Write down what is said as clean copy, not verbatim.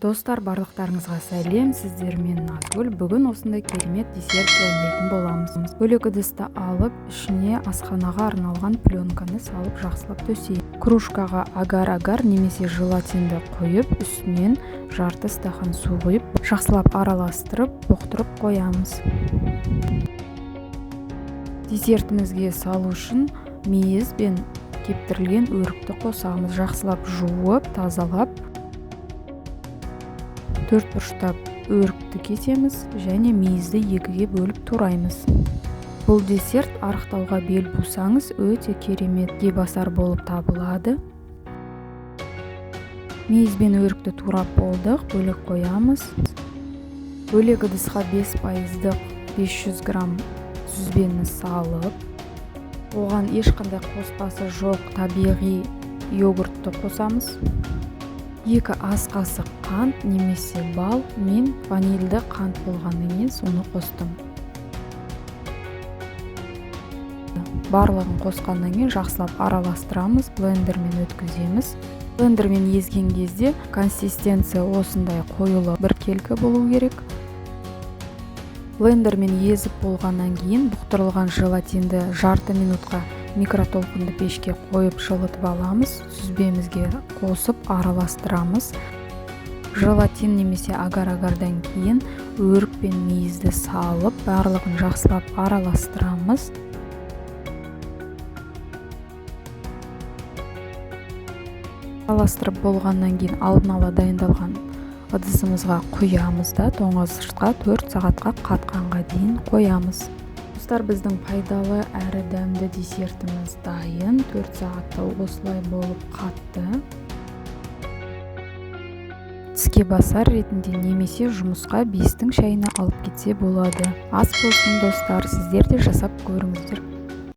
Достар, барлықтарыңызға сәлем, сіздермен Назгүл. Бүгін осындай керемет десерт дайындайтын боламыз. Бөлек ыдысты алып, ішіне асханаға арналған пленканы салып жақсылап төсейміз. Кружкаға агар-агар немесе желатинді құйып, үстінен жарты стақан су құйып, жақсылап араластырып, бұқтырып қоямыз. Десертімізге салу үшін мейіз бен кептірілген өрікті қосамыз. Жақсылап жуып, тазалап, төрт бұрыштап өрікті кесеміз және мейізді екіге бөліп тураймыз. Бұл десерт арықтауға бел бусаңыз өте керемет басар болып табылады. Мейіз бен өрікті турап болдық, бөлек қоямыз. Бөлек ыдысқа 5%-дық 500 грамм сүзбені салып, оған ешқандай қоспасы жоқ табиғи йогуртты қосамыз. 2 ас қасық қант немесе бал, мен ванильді қант болғаннан кейін соны қостым. Барлығын қосқаннан кейін жақсылап араластырамыз, блендермен өткіземіз. Блендермен езген кезде консистенция осындай қоюлы біркелкі болу керек. Блендермен езіп болғаннан кейін бұқтырылған желатинді жарты минутқа микротолқынды пешке қойып жылытып аламыз. Сүзбемізге қосып араластырамыз. Желатин немесе агар-агардан кейін өрік пен мейізді салып, барлығын жақсылап араластырамыз. Араластырып болғаннан кейін алдын ала дайындалған ыдысымызға құямыз да тоңазытқышқа 4 сағатқа қатқанға дейін қоямыз. Достар, біздің пайдалы әрі дәмді десертіміз дайын. 4 сағатта осылай болып қатты. Тіске басар ретінде немесе жұмысқа 5-тің шайына алып кетсе болады. Ас болсын, достар, сіздер де жасап көріңіздер.